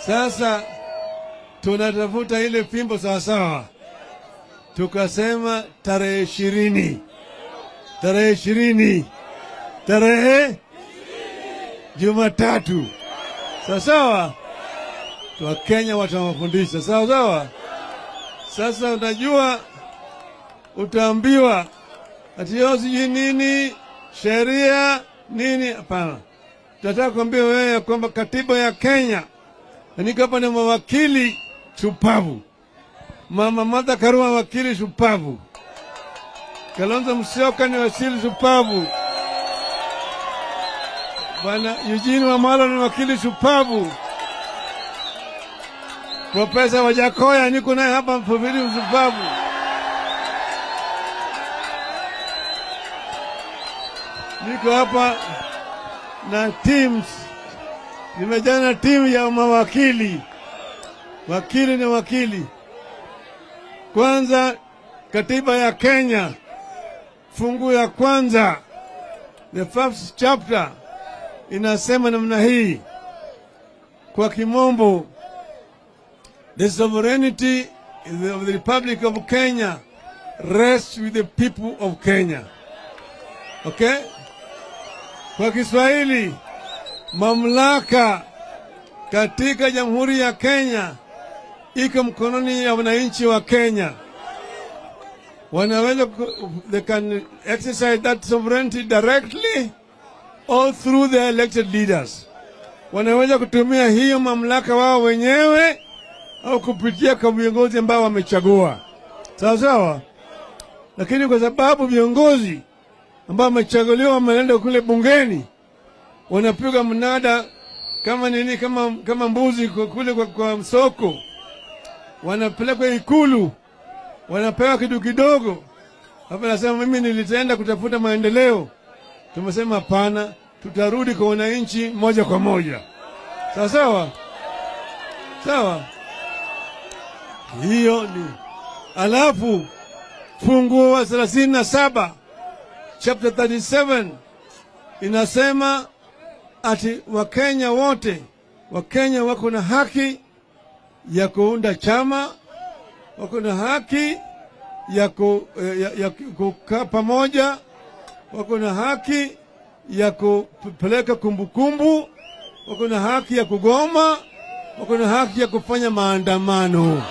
Sasa tunatafuta ile fimbo sawasawa, tukasema tarehe 20, tarehe 20, tarehe Jumatatu, sawasawa. Wakenya watawafundisha sawa sawa. Sasa unajua, utaambiwa ati yo sijui nini sheria nini. Hapana, tunataka kuambia wewe ya kwamba katiba ya Kenya, na niko hapa na mawakili shupavu, Mama Martha Karua wakili shupavu, Kalonzo Musyoka ni wakili shupavu, Bwana Eugene Wamalwa ni wakili shupavu, Profesa Wajackoyah niko naye hapa, mfubiri shupavu. Niko hapa na teams, nimejana timu ya mawakili, wakili na wakili. Kwanza, katiba ya Kenya fungu ya kwanza, the first chapter, inasema namna hii kwa kimombo: "The sovereignty of the Republic of Kenya rests with the people of Kenya." Okay? Kwa Kiswahili, mamlaka katika Jamhuri ya Kenya iko mkononi ya wananchi wa Kenya. Wanaweza, they can exercise that sovereignty directly or through their elected leaders. Wanaweza kutumia hiyo mamlaka wao wenyewe au kupitia kwa viongozi ambao wamechagua. Sawa sawa. Lakini kwa sababu viongozi ambao wamechaguliwa wameenda kule bungeni, wanapiga mnada kama nini, kama mbuzi kule kwa msoko, wanapelekwa Ikulu, wanapewa kitu kidogo. Hapa nasema mimi nilitenda kutafuta maendeleo. Tumesema hapana, tutarudi kwa wananchi moja kwa moja. Sawa sawa, sawa. Hiyo ni alafu fungu wa 37, chapter 37, inasema ati Wakenya wote, Wakenya wako na haki ya kuunda chama, wako na haki ya kukaa pamoja, wako na haki ya kupeleka kumbukumbu, wako na haki ya kugoma, wako na haki ya kufanya maandamano.